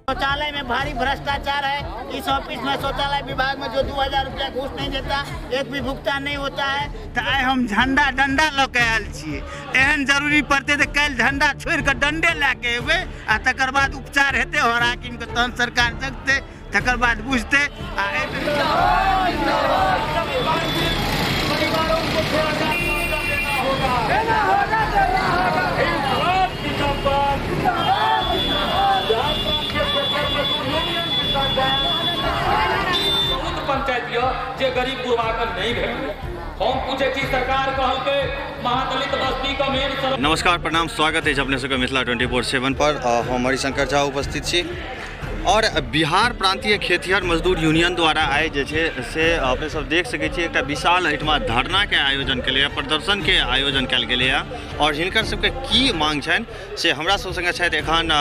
शौचालय में भारी भ्रष्टाचार है। इस ऑफिस में शौचालय विभाग में जो 2000 रुपया घूस नहीं देता, एक भी भुगतान नहीं होता है। तऽ आइ हम झंडा डंडा लऽ के आयल छियै। एहन जरूरी पड़तै तऽ काल्हि झंडा छोड़ि कऽ डंडे लए के एबै आ तकर बाद उपचार हेतै हर हाकिमके, तहन सरकार जगतै, तकर बाद बुझतै। आ बहुत पंचायत यऽ जे गरीब गुरबाके नहि भेटलै। हम पूछै छी, सरकार कहलकै महादलित बस्तीके मेन सड़क। नमस्कार, प्रणाम, स्वागत अछि अपने सबके मिथिला 24/7 पर। हम हरिशंकर झा उपस्थित छी और बिहार प्रांतीय खेतिहर मजदूर यूनियन द्वारा आइ जे छै से अपने सब देख सकै छी एकटा विशाल एहिठमा धरनाके आयोजन केलैए, प्रदर्शनके आयोजन कयल गेलैए और हिनकर सबके की मांग छनि से हमरा सब संगे छथि एखन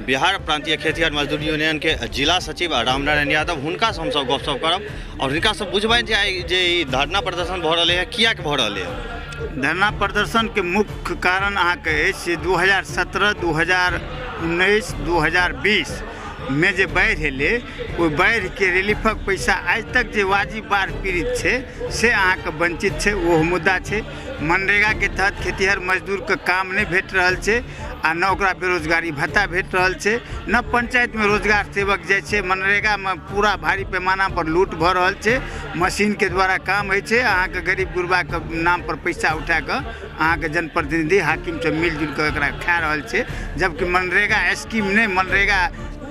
बिहार प्रांतीय खेतिहर मजदूर यूनियन के जिला सचिव रामनारायण यादव। हुनकासँ हमसब गपशप करब और हिनकासँ बुझबनि जे आइ जे ई धरना प्रदर्शन भऽ रहलै हँ किएक भऽ रहलै हँ। धरना प्रदर्शनके मुख्य कारण अहाँके अछि से 2017, 2019, 2020 मे जे बाढ़ि एलै, ओहि बाढ़िके रिलीफक पैसा आइ तक जे वाजिब बाढ़ि पीड़ित छै से अहाँके वञ्चित छै, ओहो मुद्दा छै। मनरेगाके तहत खेतिहर मजदूरके काम नहि भेट रहल छै आ न ओकरा बेरोजगारी भत्ता भेट रहल छै, न पंचायतमे रोजगार सेवक जाइ छै। मनरेगामे पूरा भारी पैमाना पर लूट भऽ रहल छै, मशीनके द्वारा काम होइ छै। अहाँके गरीब गुरबाके नाम पर पैसा उठा कऽ अहाँके जनप्रतिनिधि हाकिम सब मिल जुलि कऽ एकरा खा रहल छै, जबकि मनरेगा स्कीम नहि, मनरेगा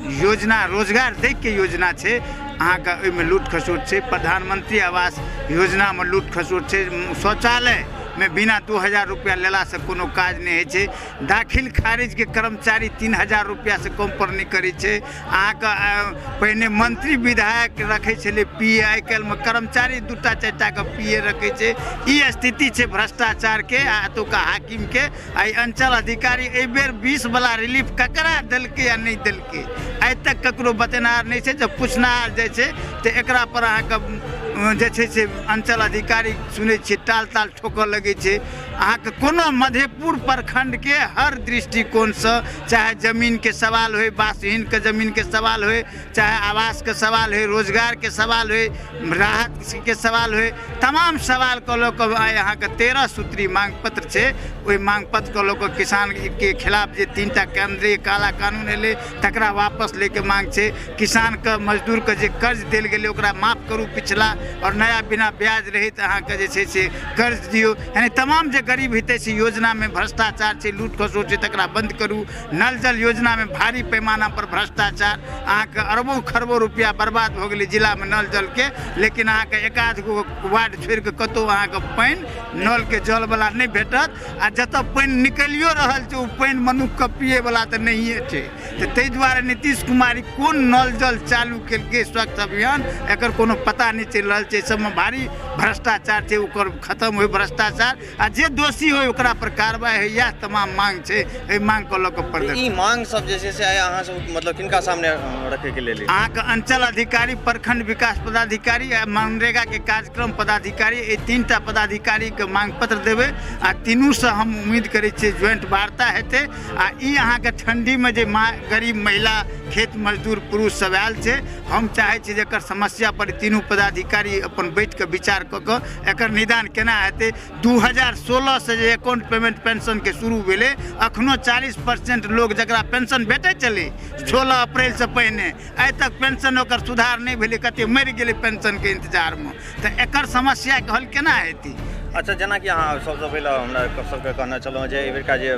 योजना रोजगार दैके योजना छै, अहाँके ओहिमे लूट खसोट छै। प्रधानमंत्री आवास योजनामे लूट खसोट छै। शौचालय मे बिना 2000 रुपया लेलासँ कोनो काज नहि होइ छै। दाखिल खारिजके कर्मचारी 3000 रुपैआसँ कम पर नहि करै छै। अहाँके पहिने मंत्री विधायक रखै छलै पी ए, आइ काल्हिमे कर्मचारी 2टा 4टाके पी ए रखै छै। ई स्थिति छै भ्रष्टाचारके आ एतुका हाकिमके। आइ अंचल अधिकारी एहिबेर 20 वला रिलीफ ककरा देलकै आ नहि देलकै आइ तक ककरो बतेनहार नहि छै। जब पुछनाहार जाइ छै तऽ एकरा पर अहाँके जे छै से अंचल अधिकारी सुनै छियै टाल ताल ठोकऽ लगै छै। अहाँके कोनो मधेपुर प्रखंडके हर दृष्टिकोणसँ, चाहे जमीनके सवाल होइ, वासहीनके जमीनके सवाल होइ, चाहे आवासके सवाल होइ, रोजगारके सवाल होइ, राहतके सवाल होइ, तमाम सवालके लऽ कऽ आइ अहाँके 13 सूत्री मांग पत्र छै। ओहि मांग पत्रके लऽ कऽ किसानके खिलाफ जे 3टा केंद्रीय काला कानून एलै तकरा वापस लैके मांग छै। किसानके मजदूरके जे कर्ज देल गेलै ओकरा माफ करू पिछला, आओर नया बिना ब्याज रहित अहाँके जे छै से कर्ज दियौ। यानी तमाम जे गरीब हितैषी योजनामे भ्रष्टाचार छै, लूट खसोट छै, तकरा बंद करू। नल जल योजनामे भारी पैमाना पर भ्रष्टाचार, अहाँके अरबों खरबों रुपया बर्बाद भऽ गेलै जिलामे नल जलके, लेकिन अहाँके एक आध गो वार्ड छोड़िकऽ कतहु अहाँके पानि नलके जलवला नहि भेटत। आ जतऽ पानि निकलियो रहल छै ओ पानि मनुक्खके पियैवला तऽ नहिए छै। तऽ ताहि दुआरे नीतीश कुमार कोन नल जल चालू केलकै स्वच्छ अभियान, एकर कोनो पता नहि चलि रहल छै। सबमे भारी भ्रष्टाचार छै, ओकर खतम होइ भ्रष्टाचार आ जे दोषी होइ ओकरा पर कार्रवाई होइ, इएह तमाम मांग छै। एहि मांगके लऽ कऽ प्रदर्शन। ई मांग सब जे छै से आइ अहाँ सब मतलब किनका सामने रखैके लेल? अहाँके अंचल अधिकारी, प्रखंड विकास पदाधिकारी आ मनरेगाके कार्यक्रम पदाधिकारी, एहि 3टा पदाधिकारीके मांग पत्र देबै आ तीनूसँ हम उम्मीद करै छियै ज्वाइंट वार्ता हेतै। आ ई अहाँके ठंडीमे जे माँ गरीब महिला खेत मजदूर पुरुष सब आयल छै, हम चाहै छी जे एकर समस्या पर तीनू पदाधिकारी अपन बैठ कऽ विचार कऽ कऽ एकर निदान केना हेतै। 2016 से जे अकाउंट पेमेंट पेंशनके शुरू भेलै, अखनो 40% लोग जकरा पेंशन भेटै छलै 16 अप्रैलसँ पहिने, आइ तक पेंशन ओकर सुधार नहि भेलै, कते मरि गेलै पेंशनके इंतजारमे। तऽ एकर समस्याके हल केना हेतै? अच्छा, जेनाकि अहाँ सबसँ पहिले हमरा सबके कहने छलहुँ जे एहिबेरका जे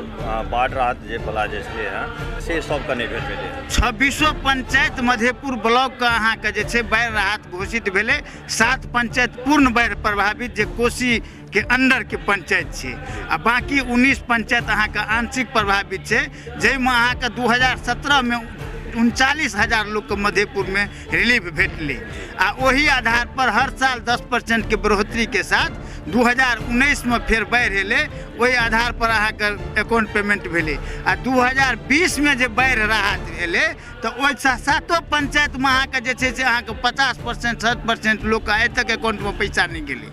बाढ़ि राहत जे वला जे छलै हँ से सबके नहि भेट भेलै। 26 पंचायत मधेपुर ब्लॉकके अहाँके जे छै बाढ़ि राहत घोषित भेलै। 7 पंचायत पूर्ण बाढ़ि प्रभावित जे कोसी के अंडर के पंचायत छै आ बाकी 19 पंचायत अहाँके आंशिक प्रभावित छै, जाहिमे अहाँके 2017 मे 39,000 लोकके मधेपुरमे रिलीफ भेटलै आ ओहि आधार पर हर साल 10% के बढ़ोतरीके साथ 2019 मे फेर बाढ़ि एलै, ओहि आधार पर अहाँके अकाउंट पेमेंट भेलै। आ 2020 मे जे बाढ़ि राहत एलै तऽ ओहि सातो पंचायतमे अहाँके जे छै से अहाँके 50% 60% लोकके आइ तक अकाउंटमे पैसा नहि गेलै।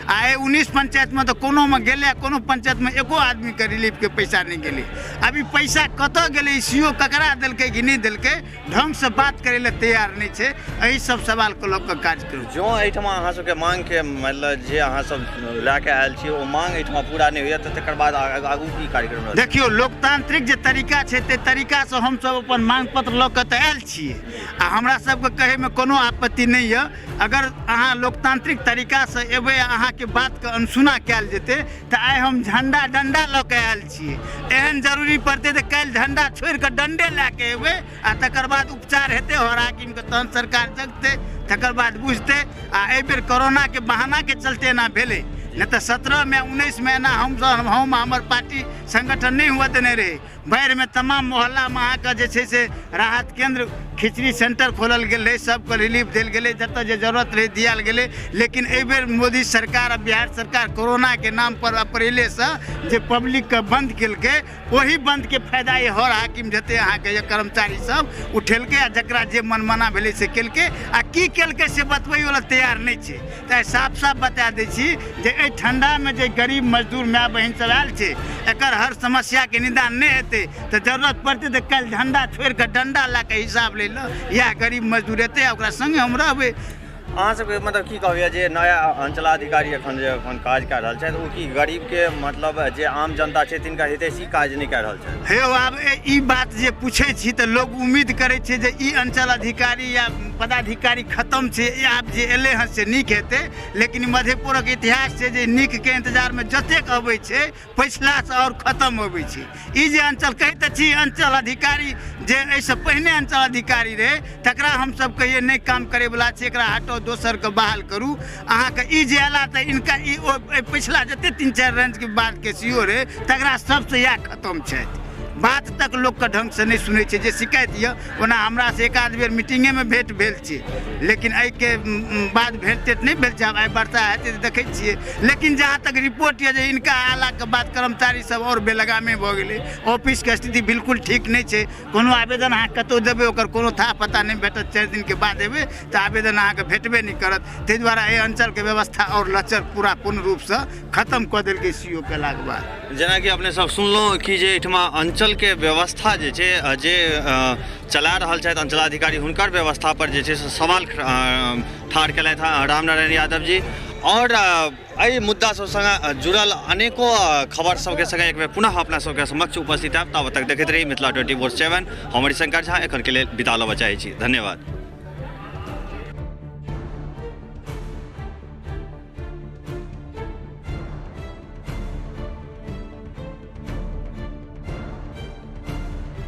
आ एहि 19 पंचायतमे तऽ कोनोमे गेलै, कोनो पंचायतमे एको आदमीके रिलीफके पैसा नहि गेलै। अभी पैसा कतऽ गेलै, सी ओ ककरा देलकै कि नहि देलकै, ढङ्गसँ बात करै लए तैयार नहि छै। एहि सब सवालके लऽ कऽ काज करू। जँ एहिठमा अहाँ सबके माँगके मतलब जे अहाँ सब लए कऽ आयल छी ओ माँग एहिठमा पूरा नहि होइए तऽ तकर बाद आगू की कार्यक्रम रहत? देखियौ, लोकतांत्रिक जे तरीका छै ताहि तरीकासँ हमसब अपन माँग पत्र लऽ कऽ तऽ आयल छियै आ हमरा सबके कहैमे कोनो आपत्ति नहि यऽ। अगर अहाँ लोकतांत्रिक तरीकासँ एबै आ अहाँके बातके अनसुना कयल जेतै तऽ आइ हम झण्डा डण्डा लऽ कऽ आयल छियै। एहन जरूरी पड़तै तऽ काल्हि झण्डा छोड़ि कऽ डण्डे लए कऽ एबै आ तकर बाद उपचार हेतै हर हाकिमके, तहन सरकार जगतै, तकर बाद बुझतै। आ एहिबेर कोरोनाके बहानाके चलते एना भेलै, नहि तऽ 17 मे 19 मे एना हमसब हम हमर पार्टी संगठन नहि हुअ देने रहै। बाढ़िमे तमाम मोहल्लामे अहाँके जे छै से राहत केन्द्र खिचड़ी सेंटर खोलल गेल रहै, सबके रिलीफ देल गेलै, जतऽ जे जरूरत रहै दियाल गेलै। लेकिन एहिबेर मोदी सरकार आ बिहार सरकार कोरोनाके नाम पर अप्रैलेसँ जे पब्लिकके बंद केलकै, ओही बंदके फायदा ई हर हाकिम जते अहाँके ये कर्मचारी सब उठेलकै आ जकरा जे मनमाना भेलै से केलकै आ की केलकै से बतबैयो लए तैयार नहि छै। तऽ साफ साफ बता दै छी जे एहि ठंडामे जे गरीब मजदूर माय बहिन सब आयल छै एकर हर समस्याके निदान नहि हेतै तऽ जरूरत पड़तै तऽ काल्हि झंडा छोड़ि कऽ डंडा लए कऽ हिसाब लै लए इएह गरीब मजदूर एतै आ ओकरा सङ्गे हम रहबै। अहाँ सबके मतलब की कहब जे नया अंचलाधिकारी एखन जे एखन काज कए रहल छथि ओ की गरीबके मतलब जे आम जनता छै तिनका हितैषी काज नहि कए रहल छथि? हे आब ई बात जे पूछै छी तऽ लोग उम्मीद करै छै जे ई अंचल अधिकारी या पदाधिकारी खत्म छै, आब जे एलै हँ से नीक हेतै। लेकिन मधेपुरक इतिहास छै जे नीकके इंतजारमे जतेक अबै छै पछिलासँ आओर खत्म अबै छै। ई जे अंचल कहै तऽ छी अंचल अधिकारी जे एहिसँ पहिने अंचल अधिकारी रहै तकरा हमसब कहियै नहि काम करैवला छै, एकरा हटाउ दोसरके बहाल करू। अहाँके ई जे अयला तऽ इनका ई पछिला जते 3-4 रेंजके बादके सी ओ रहै तकरा सबसँ इएह खत्म छथि। बात तक लोकके ढङ्गसँ नहि सुनै छै जे शिकायत यऽ। ओना हमरासँ एक आध बेर मीटिंगेमे भेँट भेल छै, लेकिन एहिके बाद भेँट तेँट नहि भेल छै। आब आइ वर्षा हेतै तऽ देखै छियै। लेकिन जहाँ तक रिपोर्ट यऽ जे इनका अयलाके बाद कर्मचारी सब आओर बेलगामे भऽ गेलै, ऑफिसके स्थिति बिल्कुल ठीक नहि छै। कोनो आवेदन अहाँ कतहु देबै ओकर कोनो था पता नहि भेटत, 4 दिनके बाद एबै तऽ आवेदन अहाँके भेटबे नहि करत। ताहि दुआरे एहि अञ्चलके व्यवस्था आओर लचर पूरा पूर्ण रूपसँ खत्म कऽ देलकै सी ओ केलाके बाद। जेनाकि अपने सब सुनलहुँ कि जे एहिठमा अञ्चलके व्यवस्था जे छै जे चला रहल छथि अंचलाधिकारी हुनकर व्यवस्था पर जे छै से सवाल ठाढ़ केलथि हँ रामनारायण यादव जी। और एहि मुद्दा सब संगे जुड़ल अनेको खबर सबके संगे एक बेर पुनः अपना सबके समक्ष उपस्थित हैब। ताबत तक देखैत रही मिथिला 24/7। हम हरिशंकर झा एखनके लेल विदा लेबऽ चाहै छी। धन्यवाद।